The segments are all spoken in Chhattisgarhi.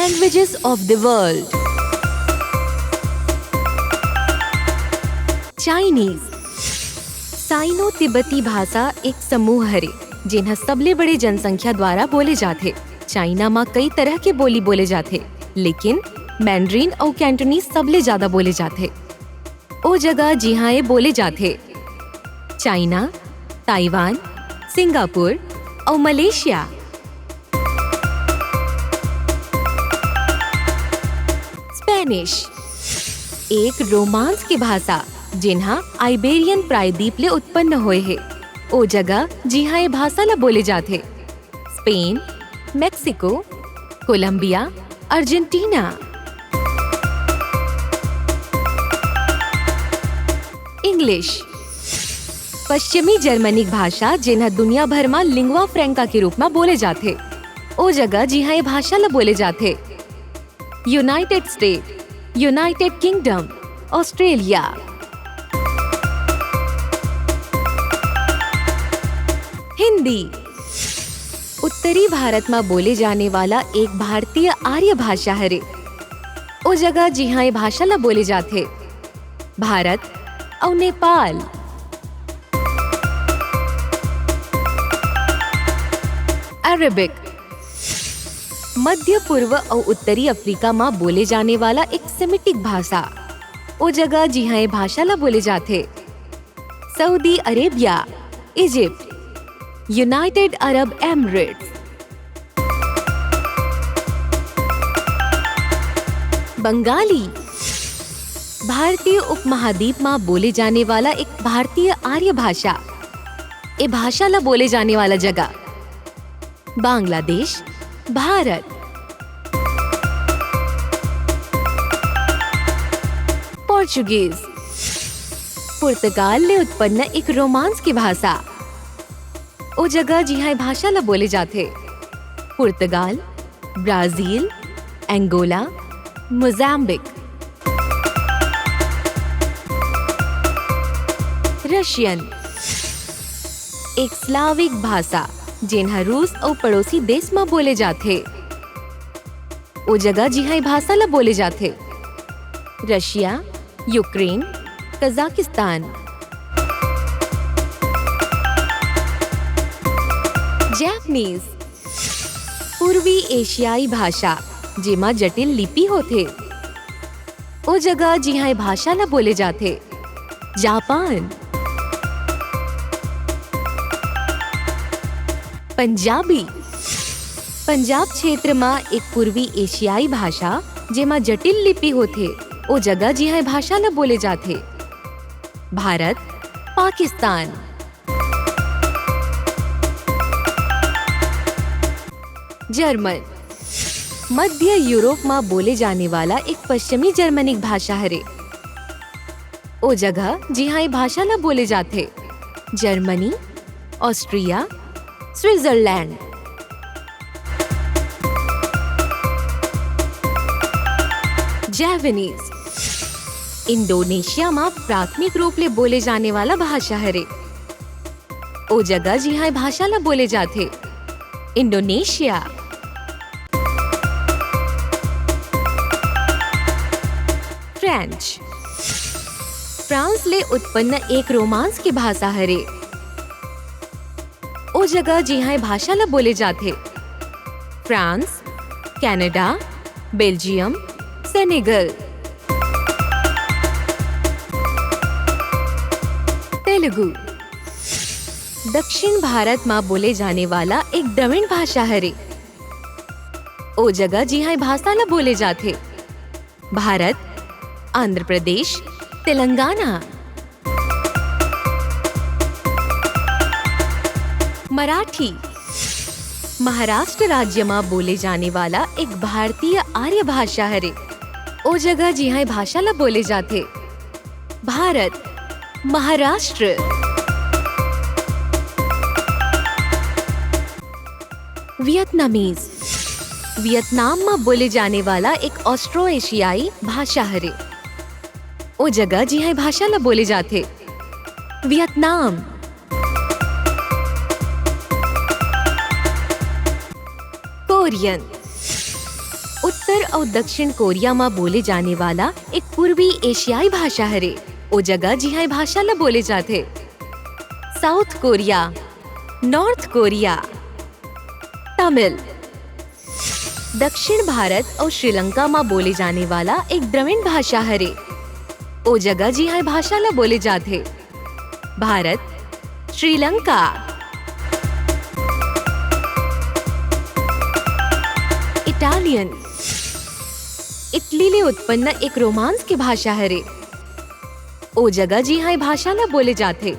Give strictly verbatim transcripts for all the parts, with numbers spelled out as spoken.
Languages of the world. Chinese. Sino तिब्बती भाषा एक समूह हरे, जेन ह सबले बड़े जनसंख्या द्वारा बोले जाथे। चाइना म कई तरह के बोली बोले जाथे, लेकिन मैंड्रीन अउ कैंटोनीज सबले ज्यादा बोले जाथे। ओ जगह जिहां ए बोले जाथे, चाइना, ताइवान, सिंगापुर अउ मलेशिया। स्पेनिश, एक रोमांस के भाषा, जेन ह आइबेरियन प्रायद्वीप ले उत्पन्न होए हे। ओ जगह जिहां ए भाषा ल बोले जाथे, Spain, Mexico, Colombia, Argentina. English, पश्चिमी जर्मनिक भाषा, जेन ह दुनिया भर म लिंग्वा फ्रैंका के रूप म बोले जाथे। ओ जगह जिहां ए भाषा ल बोले जाथे, United state, United kingdom, Australia. Hindi, उत्तरी भारत म बोले जाने वाला एक भारतीय आर्य भाषा हरे। ओ जगह जिहां ए भाषा ल बोले जाथे, भारत अउ नेपाल। अरेबिक, मध्य पूर्व अउ उत्तरी अफ्रीका म बोले जाने वाला एक सेमिटिक भाषा। ओ जगह जिहां ए भाषा ल बोले जाथे, Saudi Arabia, Egypt, United Arab Emirates. Bengali, भारतीय उपमहाद्वीप म बोले जाने वाला एक भारतीय आर्य भाषा। ए भाषा ल बोले जाने वाला जगह, बांग्लादेश, भारत। पोर्चुगीज, पुर्तगाल ले उत्पन्न एक रोमांस के भाषा। ओ जगह जिहां ए भाषा ल बोले जाथे, पुर्तगाल, ब्राजील, एंगोला, मोजाम्बिक। रशियन, एक स्लाविक भाषा, जेन ह रूस अउ पड़ोसी देश म बोले जाथे। ओ जगह जिहां ए भाषा ल बोले जाथे, रशिया, यूक्रेन, कजाकिस्तान। जैपनीज, पूर्वी एशियाई भाषा, जेमा जटिल लिपि होथे। ओ जगह जिहां ए भाषा ल बोले जाथे, जापान। पंजाबी, पंजाब क्षेत्र म एक पूर्वी एशियाई भाषा, जेमा जटिल लिपि होथे, ओ जगह जिहां ए भाषा ल बोले जाथे, भारत, पाकिस्तान। जर्मन, मध्य यूरोप म बोले जाने वाला एक पश्चिमी जर्मनिक भाषा हरे। ओ जगह जिहां ए भाषा ल बोले जाथे, Germany, Austria, Switzerland. Japanese, Indonesia म प्राथमिक रूप ले बोले जाने वाला भाषा हरे। ओ जगह जिहां ए भाषा ल बोले जाथे, इंडोनेशिया। फ्रेंच, फ्रांस ले उत्पन्न एक रोमांस के भाषा हरे। ओ जगह जिहां ए भाषा ल बोले जाथे, France, Canada, Belgium, Senegal. Telugu, दक्षिण भारत म बोले जाने वाला एक द्रविड़ भाषा हरे। ओ जगह जिहां ए भाषा ल बोले जाथे, भारत, आंध्र प्रदेश, तेलंगाना। मराठी, महाराष्ट्र राज्य म बोले जाने वाला एक भारतीय आर्य भाषा हरे। ओ जगह जिहां ए भाषा ल बोले जाथे, भारत, महाराष्ट्र। वियतनामीज, वियतनाम म बोले जाने वाला एक ऑस्ट्रो एशियाई भाषा हरे। ओ जगह जिहां ए भाषा ल बोले जाथे, वियतनाम। कोरियन, उत्तर अउ दक्षिण कोरिया म बोले जाने वाला एक पूर्वी एशियाई भाषा हरे। ओ जगह जिहां ए भाषा ल बोले जाथे। South Korea, North Korea. Tamil. दक्षिण भारत अउ श्रीलंका म बोले जाने वाला एक द्रविड़ भाषा हरे। ओ जगह जिहां ए भाषा ल बोले जाथे। भारत, श्रीलंका। इटालियन। इटली ले उत्पन्न एक रोमांस के भाषा हरे। ओ जगह जिहां ए भाषा ल बोले जाथे।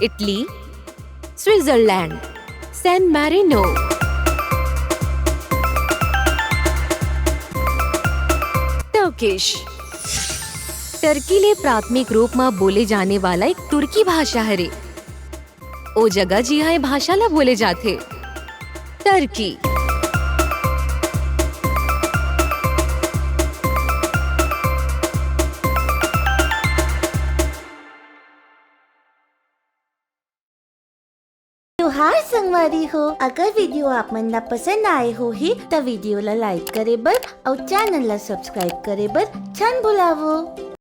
Italy, Switzerland, San Marino. Turkish. Turkey ले प्राथमिक रूप म बोले जाने वाला एक तुर्की भाषा हरे। ओ जगह जिहां ए भाषा ल बोले जाथे। टर्की। जोहार संगवारी हो, अगर वीडियो आप मन ला पसंद आए होही, त वीडियो ला लाइक करे बर अउ चैनल ला सब्सक्राइब करे बर झन भुलावो।